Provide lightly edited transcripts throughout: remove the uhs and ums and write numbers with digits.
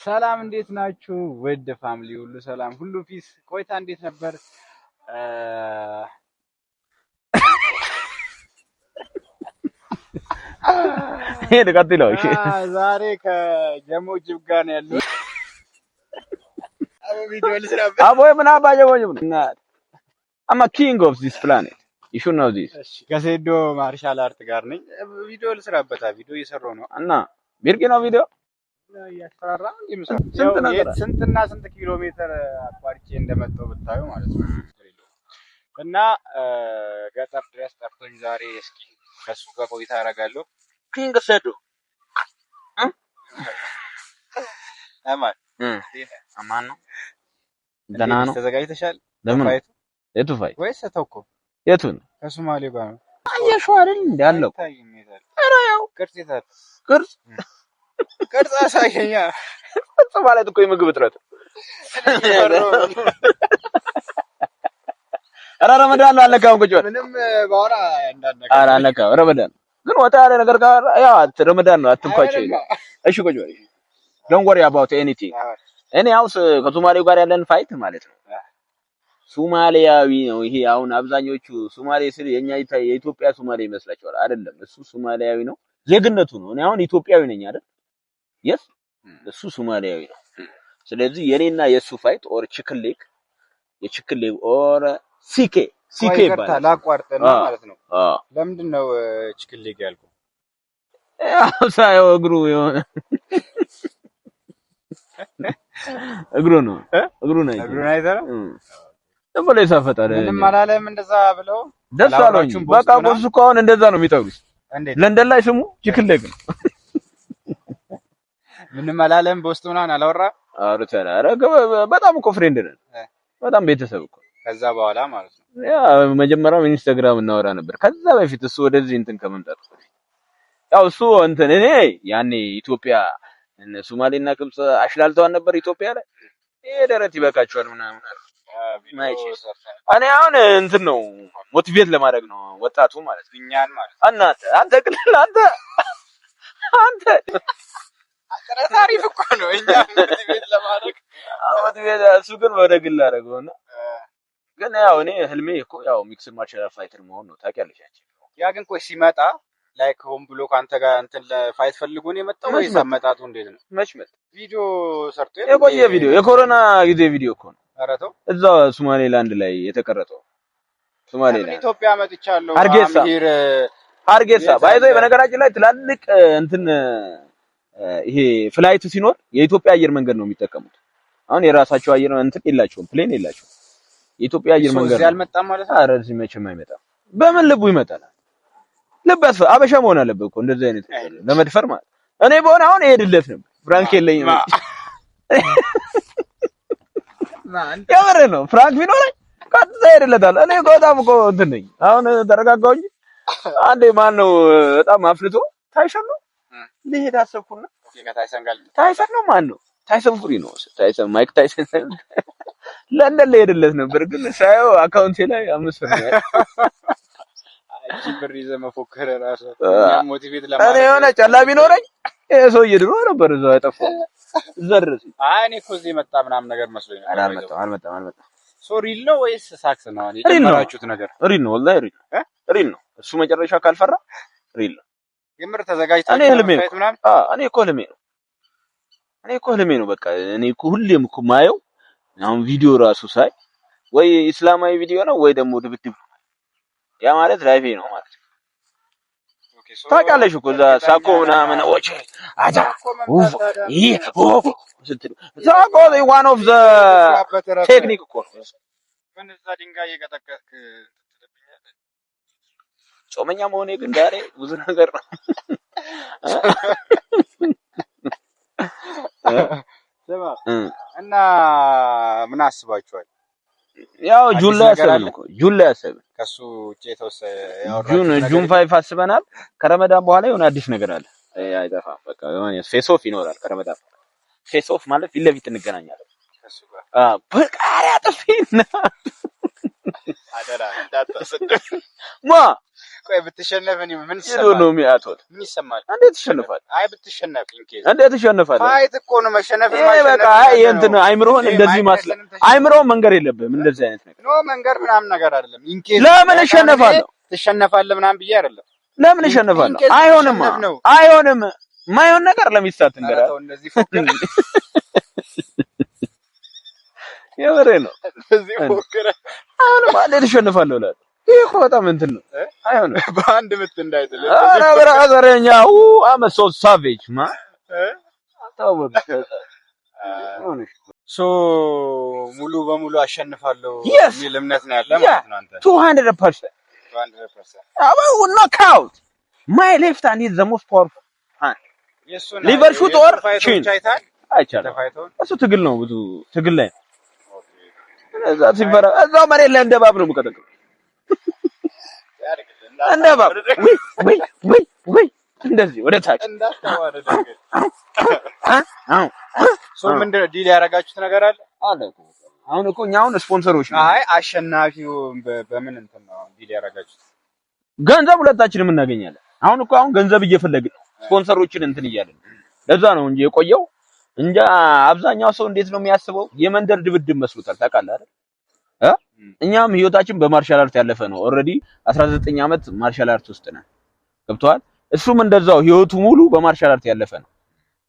ሰላም፣ እንዴት ናችሁ? ውድ family ሁሉ ሰላም፣ ሁሉ peace። ቆይታ እንዴት ነበር? ይሄ ቀጥለው። እሺ። ዛሬ ከጀሞ ጅብ ጋር ነው ያለው። አቦ ምን አባ ጀሞ ጅብ ነው። I'm a king of this planet. You should know this. እሺ፣ ከሴዶ martial art ጋር ነኝ። ቪዲዮ ልስራበታ፣ ቪዲዮ እየሰራሁ ነው። እና ቢርቂ ነው ቪዲዮ። እያስፈራራ ስንት ነገር ስንትና ስንት ኪሎ ሜትር አቋርጬ እንደመጣሁ ብታዩ ማለት ነው። እና ገጠር ድረስ ጠርቶኝ ዛሬ እስኪ ከሱ ጋር ቆይታ አደርጋለሁ። King ሴዶ። አማን። አማን ነው። ደህና ነው። ተዘጋጅተሻል? ለምን? የቱ fight? ወይስ ተውኮ? የቱን? ከሶማሌው ጋር ነው። አየሽው አይደል? እንደ አለው። ኧረ ያው ቅርጽ የታለ? ቅርጽ። ቅርጽ አሳየኛ። ቅርጽ ማለት እኮ የምግብ እጥረት። ኧረ ረመዳን ነው፣ አልነካም። ቁጭ በል። ምንም ባወራ እንዳትነካ። ኧረ አልነካም። ረመዳን ግን ወጣ ያለ ነገር ጋር ያው ረመዳን ነው፣ አትንኳቸው። እሺ ቁጭ በል። Don't worry about anything። እኔ ያው ከሶማሌው ጋር ያለን fight ማለት ነው። ሶማሊያዊ ነው ይሄ። አሁን አብዛኞቹ ሶማሌ ስል የኛ የኢትዮጵያ ሶማሌ ይመስላቸዋል። አይደለም፣ እሱ ሶማሊያዊ ነው፣ ዜግነቱ ነው። እኔ አሁን ኢትዮጵያዊ ነኝ አይደል? Yes፣ እሱ ሶማሊያዊ ነው። ስለዚህ የኔና የሱ fight or chicken leg፣ የ chicken leg or CK CK ይባላል። ላቋርጥ ነው ማለት ነው። ለምንድን ነው chicken leg ያልኩህ? ያው ሳየው እግሩ የሆነ እግሩ ነው፣ እግሩ ነው። እግሩን አይተህ ነው? ዝም ብሎ ይሳፈጣል። ምንም አላለም እንደዛ ብለው። ደስ አለኝ። በቃ እሱ እኮ አሁን እንደዛ ነው የሚጠሩት። ለንደን ላይ ስሙ chicken leg ነው። ምንም አላለም፣ በውስጥ ምናምን አላወራም። አውርተናል። ኧረ በጣም እኮ friend ነን። በጣም ቤተሰብ እኮ። ከዛ በኋላ ማለት ነው። ያ መጀመሪያው ኢንስታግራም እናወራ ነበር። ከዛ በፊት እሱ ወደዚህ እንትን ከመምጣቱ በፊት ያው እሱ እንትን እኔ ያኔ ኢትዮጵያ ሶማሌና ግብጽ አሽላልተዋል ነበር ኢትዮጵያ ላይ። ይሄ ደረት ይበቃቸዋል ምናምን አለ። እኔ አሁን እንትን ነው motivate ለማድረግ ነው ወጣቱ ማለት ነው። እኛን ማለት እናንተ አንተ ቅልል አንተ አንተ ታሪፍ እኮ ነው። እኛን motivate ለማድረግ motivate እሱ ግን ወደ ግል አደረገውና ግን ያው እኔ ህልሜ እኮ ያው mixed martial fighter መሆን ነው። ታውቂያለሽ አንቺ። ያ ግን ቆይ ሲመጣ like ሆን ብሎ ከአንተ ጋር እንትን ለ fight ፈልጎ ነው የመጣው ወይስ አመጣጡ እንዴት ነው? መች መጣ? ቪዲዮ ሰርቶ የቆየ ቪዲዮ፣ የኮሮና ጊዜ ቪዲዮ እኮ ነው። ኧረ ተው። እዛ ሶማሌላንድ ላይ የተቀረጸው ሶማሌላንድ ኢትዮጵያ መጥቻለሁ። ሀርጌሳ ሀርጌሳ by the way። በነገራችን ላይ ትላልቅ እንትን ይሄ flight ሲኖር የኢትዮጵያ አየር መንገድ ነው የሚጠቀሙት። አሁን የራሳቸው አየር እንትን የላቸውም፣ plane የላቸውም። የኢትዮጵያ አየር መንገድ እዚህ አልመጣም ማለት ነው። ኧረ እዚህ መቼም አይመጣም። በምን ልቡ ይመጣል? ልብ ያስፈ አበሻ መሆን አለበት እኮ እንደዚህ አይነት ለመድፈር ማለት። እኔ በሆነ አሁን እሄድለት ነበር። ፍራንክ የለኝም። የምር ነው። ፍራንክ ቢኖረኝ ቀጥታ እሄድለታለሁ። እኔ እኮ በጣም እኮ እንትን ነኝ። አሁን ተረጋጋሁ እንጂ አንዴ ማን ነው በጣም አፍልቶ ታይሰን ነው ልሄድ አሰብኩና ታይሰን ነው ማን ነው? ታይሰን ፉሪ ነው። ታይሰን፣ ማይክ ታይሰን ለንደን ልሄድለት ነበር፣ ግን ሳየው account ኤ ላይ 5 ብር ነው። እቺ ብር ይዘህ መፎከር ራሱ motivate እኔ ለማድረግ የሆነ ጨላ ቢኖረኝ ይሄ ሰውዬ ድሮ ነበር እዛው ያጠፋው እዛ ድረስ። አይ እኔ እኮ እዚህ የመጣ ምናምን ነገር መስሎኝ ነበር። አልመጣም፣ አልመጣም፣ አልመጣም። So real ነው ወይስ ሳክስ ነው? real ነው። የጨመራችሁት ነገር real ነው፣ ወላሂ real ነው። real ነው። እሱ መጨረሻ ካልፈራ real ነው። የምር ተዘጋጅታችሁ እኔ ህልሜ fight ምናምን? አዎ፣ እኔ እኮ ህልሜ ነው። እኔ እኮ ህልሜ ነው። በቃ እኔ እኮ ሁሌም እኮ ማየው አሁን ቪዲዮ ራሱ ሳይ ወይ እስላማዊ ቪዲዮ ነው ወይ ደግሞ ድብድብ። ያ ማለት life ኤ ነው ማለት ነው። ታውቂያለሽ እኮ እዛ ሳኮ ምናምን ወጭ አጃ ኡፍ ይህ ኡፍ ስትል ሳኮ one of the technique እኮ ነው። ምን እዛ ድንጋይ እየቀጠቀጥክ ትልብኛለህ? ጾመኛ መሆኔ ግን ዛሬ ብዙ ነገር ነው። ስማ እና ምን አስባችኋል? ያው June ላይ አሰብን እኮ፣ June ላይ አሰብን። ከሱ ውጪ የተወሰነ June 5 አስበናል። ከረመዳን በኋላ የሆነ አዲስ ነገር አለ። አይጠፋም። በቃ የሆነ face off ይኖራል ከረመዳን። Face off ማለት ፊት ለፊት እንገናኛለን። ከሱ ጋር አዎ፣ በቃሪያ ጥፊና አደራ እንዳታሰድብ። ማ ቆይ፣ ብትሸነፍ እኔ ምን You don't know ይሰማል? me at all። ምን ይሰማል? እንዴት ትሸነፋለህ? አይ፣ ብትሸነፍ in case እንዴት ትሸነፋለህ? Fight እኮ ነው፣ መሸነፍ። ይሄ በቃ አይ የእንትን አይምሮህን እንደዚህ ማስለ አይምሮህን መንገር የለብህም እንደዚህ አይነት ነገር። No፣ መንገር ምናምን ነገር አይደለም። In case ለምን እሸነፋለሁ? ትሸነፋለህ ምናምን ብዬ አይደለም። ለምን እሸነፋለሁ? In case አይሆንማ። ብትሸነፍ ነው። አይሆንም። ማይሆን ነገር ለሚስት ኧረ አትንገር። ተው፣ እንደዚህ ፎክረህ። የምሬ ነው። እንደዚህ ፎክረህ። አይሆንም። እንዴት እሸነፋለሁ እላለሁ። ይሄ እኮ በጣም እንትን ነው። አይሆንም። በአንድ ምት እንዳይጥል። ኧረ brother፣ እኛ I'm so savage ማ አታወቅ። So ሙሉ በሙሉ አሸንፋለሁ Yes. የሚል እምነት ነው ያለ ማለት ነው አንተ? 200%. 200%. I will knock out. My left hand is the most powerful hand. የእሱን Liver shoot or fight ኦች chin? አይተሃል? አይቻልም። Fight ኡን? እሱ ትግል ነው፣ ብዙ ትግል ላይ ነው። እዛ ሲፈራ እዛው መሬት ላይ እንደ እባብ ነው የምቀጠቅጠው። እንደ እባብ ወይ ወይ ወይ ወይ እንደዚህ ወደ ታች። እንዳታዋርድ። አዎ። So ምንድን ነው፣ deal ያደረጋችሁት ነገር አለ? አለ እኮ። አሁን እኮ እኛ አሁን ስፖንሰሮች ነው። አይ፣ አሸናፊው በምን እንትን ነው አሁን deal ያደረጋችሁት? ገንዘብ ሁለታችንም እናገኛለን። አሁን እኮ አሁን ገንዘብ እየፈለግን ነው። ስፖንሰሮችን እንትን እያለን ነው። ለዛ ነው እንጂ የቆየው እንጃ። አብዛኛው ሰው እንዴት ነው የሚያስበው? የመንደር ድብድብ መስሎታል። ታውቃለህ አይደል? እ እኛም ህይወታችን በ martial art ያለፈ ነው። Already 19 ዓመት martial art ውስጥ ነን። ገብቶሃል? እሱም እንደዛው ህይወቱ ሙሉ በ martial art ያለፈ ነው።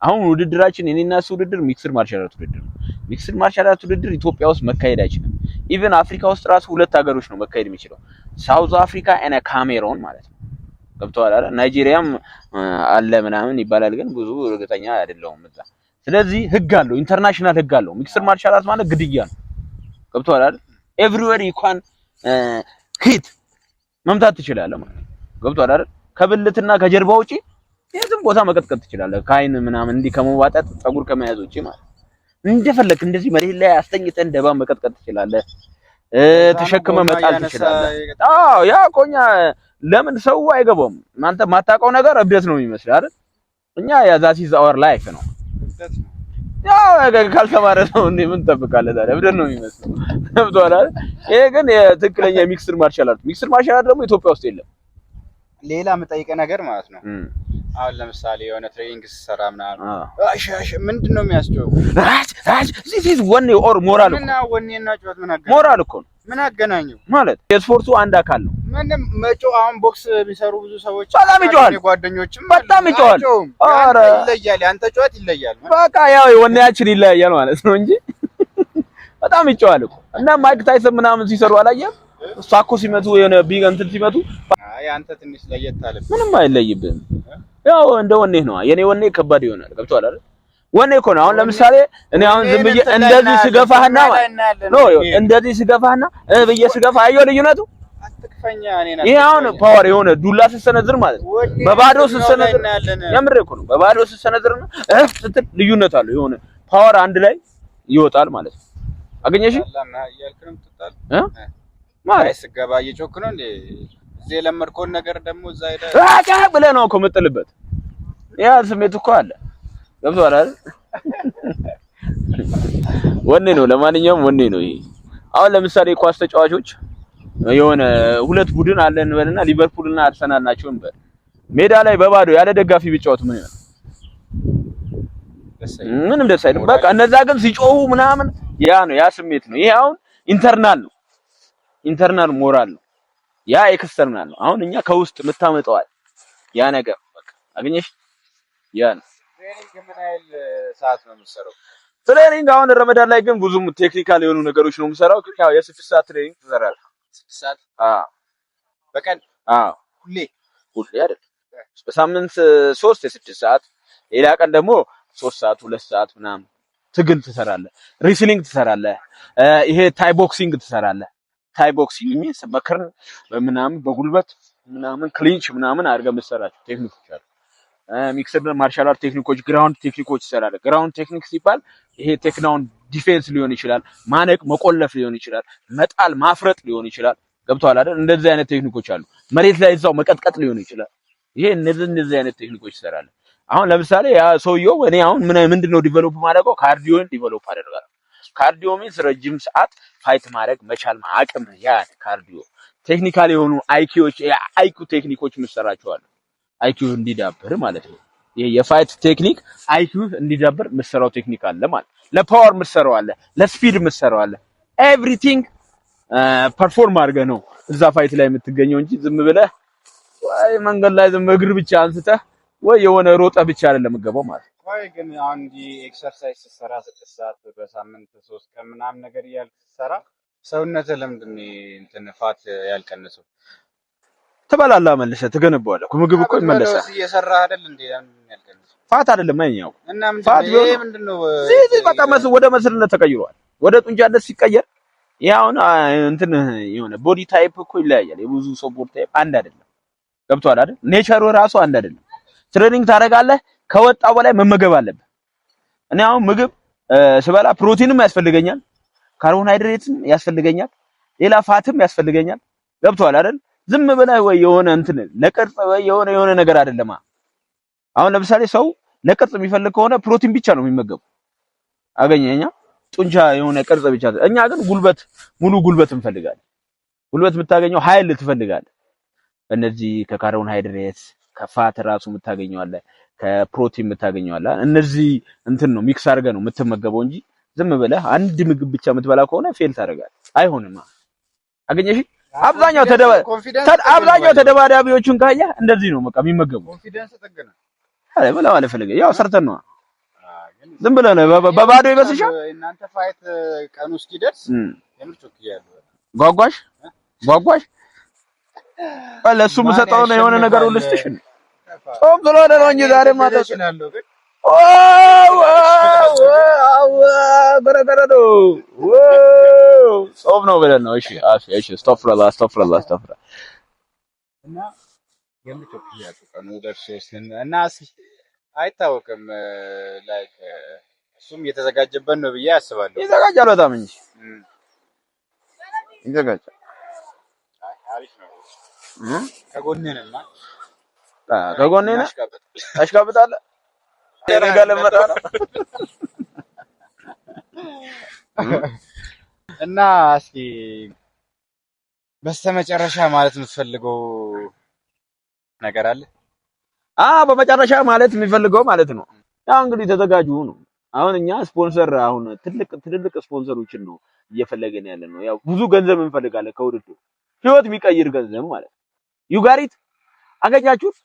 አሁን ውድድራችን የኔና እሱ ውድድር mixed martial art ውድድር ነው። Mixed martial art ውድድር ኢትዮጵያ ውስጥ መካሄድ አይችልም። Even አፍሪካ ውስጥ ራሱ ሁለት ሀገሮች ነው መካሄድ የሚችለው፣ South Africa እና ካሜሮን ማለት ነው። ገብቶሃል አይደል? ናይጄሪያም አለ ምናምን ይባላል፣ ግን ብዙ እርግጠኛ አይደለሁም እዛ። ስለዚህ ህግ አለው፣ international ህግ አለው። Mixed martial art ማለት ግድያ ነው። ገብቶሃል አይደል? Everywhere you can hit፣ መምታት ትችላለህ ማለት ነው። ገብቶሃል አይደል? ከብልትና ከጀርባ ውጪ የትም ቦታ መቀጥቀጥ ትችላለህ። ከአይን ምናምን እንዲህ ከመዋጠጥ፣ ፀጉር ከመያዝ ውጪ ማለት ነው። እንደፈለክ እንደዚህ መሬት ላይ አስተኝተህ እንደባ መቀጥቀጥ ትችላለህ። ተሸክመ ጎማ መጣል እያነሳ ትችላለህ። አዎ፣ ያ እኮ እኛ ለምን ሰው አይገባውም። አንተ የማታውቀው ነገር እብደት ነው የሚመስልህ አይደል? እኛ ያ that is our life ነው። እብደት ነው። ያው ካልተማረ ሰው እንዴ ምን ትጠብቃለህ ታዲያ? እብደት ነው የሚመስለው። ገብቶሃል አይደል? ይሄ ግን የትክክለኛ mixed martial art፣ mixed martial art ደግሞ ኢትዮጵያ ውስጥ የለም። ሌላ የምጠይቀህ ነገር ማለት ነው። አሁን ለምሳሌ የሆነ training ስትሰራ ምናምን አሽ አሽ ምንድን ነው የሚያስጨው? ራች ራች፣ this is ወኔ or ሞራል እኮ። ምን ወኔና ጩኸት ምን አገናኘው? ሞራል እኮ ነው። ምን አገናኘው? ማለት የስፖርቱ አንድ አካል ነው። ምንም መጮህ፣ አሁን ቦክስ የሚሰሩ ብዙ ሰዎች በጣም ይጮሃል። የኔ ጓደኞችም በጣም አሉ። ይጮሃል። አይጮሁም። ኧረ። ያንተ ይለያል፣ ያንተ ጩኸት ይለያል። በቃ ያው ወኔያችን ይለያያል ማለት ነው እንጂ በጣም ይጮሃል እኮ። እና ማይክ ታይሰን ምናምን ሲሰሩ አላየህም? እሷ እኮ ሲመቱ የሆነ big እንትን ሲመቱ። አይ፣ አንተ ትንሽ ለየት አለ። ምንም አይለይብህም። ያው እንደ ወኔህ ነው። የኔ ወኔ ከባድ ይሆናል። ገብቶሃል አይደል? ወኔ እኮ ነው። አሁን ለምሳሌ እኔ አሁን ዝም ብዬ እንደዚህ ስገፋህና፣ no፣ እንደዚህ ስገፋህና ብዬ ስገፋ አየሁ ልዩነቱ። አትክፈኛ፣ እኔን። ይሄ አሁን power የሆነ ዱላ ስትሰነዝር ማለት ነው። በባዶ ስትሰነዝር፣ የምሬ እኮ ነው። በባዶ ስትሰነዝርና ስትል ልዩነት አለው። የሆነ power አንድ ላይ ይወጣል ማለት ነው። አገኘሽ እ ማለት ስገባ እየጮክ ነው እንዴ? እዚህ የለመድከውን ነገር ደግሞ እዛ ሄደህ ራጫ ብለህ ነው እኮ የምጥልበት። ያ ስሜት እኮ አለ። ገብቶሃል አይደል? ወኔ ነው። ለማንኛውም ወኔ ነው ይሄ። አሁን ለምሳሌ ኳስ ተጫዋቾች የሆነ ሁለት ቡድን አለ እንበልና ሊቨርፑል እና አርሰናል ናቸው እንበል። ሜዳ ላይ በባዶ ያለ ደጋፊ ቢጫወቱ ምን ይሆናል? ምንም ደስ አይልም። በቃ እነዛ ግን ሲጮሁ ምናምን ያ ነው፣ ያ ስሜት ነው። ይሄ አሁን internal ነው፣ internal ሞራል ነው። ያ external ነው። አሁን እኛ ከውስጥ የምታመጣዋል ያ ነገር በቃ አገኘሽ፣ ያ ነው። Training ምን ያህል ሰዓት ነው የምትሰራው? Training አሁን ረመዳን ላይ ግን ብዙም technical የሆኑ ነገሮች ነው የምሰራው። ግን ያው የ6 ሰዓት training ትሰራለህ። 6 ሰዓት? አዎ። በቀን? አዎ። ሁሌ? ሁሌ አይደለም። በሳምንት 3 የ6 ሰዓት፣ ሌላ ቀን ደግሞ 3 ሰዓት፣ 2 ሰዓት ምናምን። ትግል ትሰራለህ፣ wrestling ትሰራለህ፣ ይሄ Thai boxing ትሰራለህ። Thai boxing means በክርን በምናምን በጉልበት ምናምን clinch ምናምን አድርገህ የምትሰራቸው ቴክኒኮች አሉ። Mixed martial art ቴክኒኮች፣ ground ቴክኒኮች ትሰራለህ። Ground technique ሲባል ይሄ takedown defense ሊሆን ይችላል፣ ማነቅ መቆለፍ ሊሆን ይችላል፣ መጣል ማፍረጥ ሊሆን ይችላል። ገብቶሃል አይደል? እንደዚህ አይነት ቴክኒኮች አሉ። መሬት ላይ እዛው መቀጥቀጥ ሊሆን ይችላል። ይሄ እነዚህ አይነት ቴክኒኮች ትሰራለህ። አሁን ለምሳሌ ያ ሰውየው እኔ አሁን ምን ምንድነው develop ማድረገው? Cardio ን develop አደርጋለሁ። Cardio means ረጅም ሰዓት fight ማድረግ መቻል አቅም፣ ያ cardio። Technical የሆኑ IQ ዎች፣ የ IQ ቴክኒኮች የምትሰራቸው አሉ። IQ እንዲዳብር ማለት ነው። ይሄ የ fight technique IQ እንዲዳብር የምትሰራው ቴክኒክ አለ ማለት፣ ለ power የምትሰራው አለ፣ ለ speed የምትሰራው አለ። Everything perform አድርገህ ነው እዛ fight ላይ የምትገኘው እንጂ ዝም ብለህ ወይ መንገድ ላይ ዝም እግር ብቻ አንስተህ ወይ የሆነ ሮጠህ ብቻ አይደለም የምትገባው ማለት ነው። ቆይ ግን አሁን እንዲህ exercise ስትሰራ 6 ሰዓት በሳምንት 3 ቀን ምናምን ነገር እያልክ ስትሰራ ሰውነትህ ለምንድን ነው እንትን fat ያልቀነሰው? ትበላለህ፣ መልሰህ ትገነባዋለህ እኮ፣ ምግብ እኮ ይመለሳል። እየሰራህ አይደል እንዴ? ለምንድን ነው ያልቀነሰው? Fat አይደለም ያኛው። እና ምንድን Fat ነው ቢሆን ይሄ? ምንድን ነው? እዚህ በቃ ወደ muscle ነት ተቀይሯል። ወደ ጡንቻነት ሲቀየር ይሄ አሁን እንትን የሆነ body type እኮ ይለያያል። የብዙ ሰው body type አንድ አይደለም። ገብቶሃል አይደል? Nature ኡ ራሱ አንድ አይደለም። Training ታደርጋለህ፣ ከወጣው በላይ መመገብ አለብህ። እኔ አሁን ምግብ ስበላ ፕሮቲንም ያስፈልገኛል፣ ካርቦሃይድሬትም ያስፈልገኛል፣ ሌላ fat ም ያስፈልገኛል። ገብቶሃል አይደል? ዝም ብለህ ወይ የሆነ እንትን ለቅርጽ ወይ የሆነ የሆነ ነገር አይደለማ። አሁን ለምሳሌ ሰው ለቅርጽ የሚፈልግ ከሆነ ፕሮቲን ብቻ ነው የሚመገቡ። አገኘኛ ጡንቻ የሆነ ቅርጽ ብቻ። እኛ ግን ጉልበት፣ ሙሉ ጉልበት እንፈልጋለን። ጉልበት የምታገኘው ኃይል ትፈልጋለህ። እነዚህ ከካርቦሃይድሬት፣ ከ fat ራሱ የምታገኘው አለ፣ ከፕሮቲን የምታገኘው አለ። እነዚህ እንትን ነው mix አድርገህ ነው የምትመገበው እንጂ ዝም ብለህ አንድ ምግብ ብቻ የምትበላ ከሆነ fail ታደርጋለህ። አይሆንም። አገኘሽ? አብዛኛው ተደባዳቢዎቹን ካየህ እንደዚህ ነው በቃ የሚመገቡ። Confidence ጥግ ነው። አረ ብለው አለ ፈልገ ያው ሰርተን ነው፣ ዝም ብለህ ነው በባዶ ይመስልሻል? እናንተ fight ቀኑ እስኪደርስ የምር ቾክያለሁ። ጓጓሽ ጓጓሽ። ለእሱ የምሰጠውን የሆነ ነገር ልስጥሽ። ጾም ስለሆነ ነው እንጂ ዛሬ ማታ እችላለሁ ግን ኦ ገረገረዶ ጾም ነው ብለን ነው። እሺ እሺ፣ አስተፍረላ አስተፍረላ አስተፍረላ። እና የምር ቾክያለሁ ቀኑ ደርሶ እና እስኪ አይታወቅም፣ like እሱም እየተዘጋጀበት ነው ብዬ አስባለሁ። ይዘጋጃል በጣም እንጂ ይዘጋጃል። አሪፍ ነው። ከጎንህ ነን። ከጎኔ ነህ፣ ታሽቃብጣለህ። እኔ ጋር ልመጣ ነው። እና እስኪ በስተመጨረሻ ማለት የምትፈልገው ነገር አለ? በመጨረሻ ማለት የሚፈልገው ማለት ነው ያው እንግዲህ ተዘጋጁ ነው። አሁን እኛ ስፖንሰር አሁን ትልቅ ትልልቅ ስፖንሰሮችን ነው እየፈለገን ያለ ነው። ያው ብዙ ገንዘብ እንፈልጋለን ከውድድሩ፣ ህይወት የሚቀይር ገንዘብ ማለት ነው። You got it? አገኛችሁት?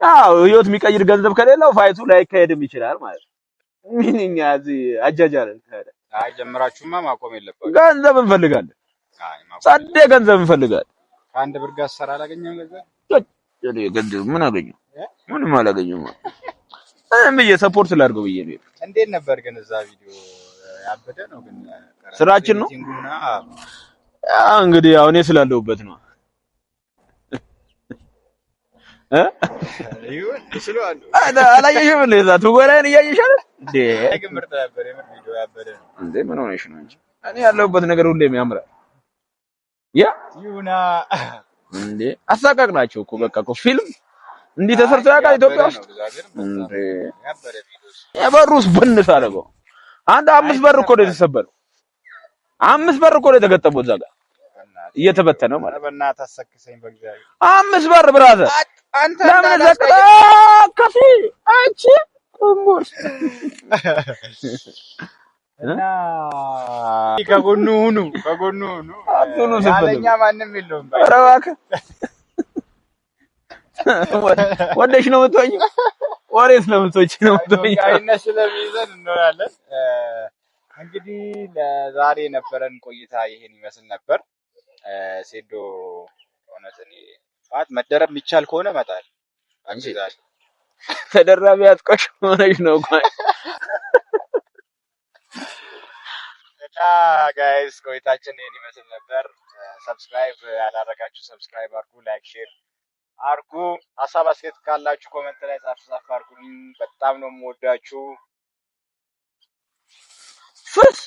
አዎ፣ ህይወት የሚቀይር ገንዘብ ከሌለው fight ኡ ላይካሄድም ይችላል ማለት ነው። ምን እኛ እዚህ አጃጃለን። አይ ጀምራችሁማ ማቆም የለባችሁም። ገንዘብ እንፈልጋለን። ጸዴ ገንዘብ እንፈልጋለን። ከአንድ ብር ጋር ሰራ አላገኘም ገንዘብ? ገንዘብ ምን አገኘሁ? ምንም አላገኘሁም። ምንም ብዬ support ላድርገው ብዬ ነው። እንዴት ነበር ግን እዛ ቪዲዮ? ያበደ ነው ግን ስራችን ነው። እንግዲህ ያው እኔ ስላለሁበት ነው። እ ይሁን ይችላል። አላየሽም እንዴ? እዛ ትወናዬን እያየሽ አይደል እንዴ? ግን ምርጥ ነበር የምር፣ ቪዲዮ ያበደ ነው። እንዴ ምን ሆነሽ ነው እንጂ እኔ ያለሁበት ነገር ሁሌም ያምራል። ያ ይሁና። እንዴ አሳቃቅ ናቸው እኮ፣ በቃ እኮ ፊልም እንዲህ ተሰርቶ ያውቃል ኢትዮጵያ ውስጥ? እንዴ የበሩስ ብንስ አደረገው። አንድ አምስት በር እኮ ነው የተሰበረው። አምስት በር እኮ ነው የተገጠመው እዛ ጋር እየተበተነ ማለት ነው። በእናትህ አሰክሰኝ በእግዚአብሔር። አምስት በር brother። አንተ ለምን ዘቅጣ ከፊ አንቺ ቁምቡር። እና ከጎኑ ሁኑ፣ ከጎኑ ሁኑ። አትሁኑ። ያለኛ ማንም የለውም። ኧረ እባክህ ወደሽ ነው የምትሆኚው? ወሬ ስለምትወጪ ነው የምትሆኚው። ኢትዮጵያዊነት ስለሚይዘን እንሆናለን። እንግዲህ ለዛሬ የነበረን ቆይታ ይሄን ይመስል ነበር። ሴዶ እውነት እኔ ማለት መደረብ የሚቻል ከሆነ እመጣለሁ። አግዛለሁ። ተደራቢ አጥቆሽ ሆነሽ ነው እኮ። እና guys ቆይታችን ይሄን ይመስል ነበር። Subscribe ያላረጋችሁ subscribe አድርጉ፣ like፣ share አድርጉ። ሀሳብ አስተያየት ካላችሁ comment ላይ ጻፍ ጻፍ አድርጉልኝ። በጣም ነው የምወዳችሁ። ፍስ።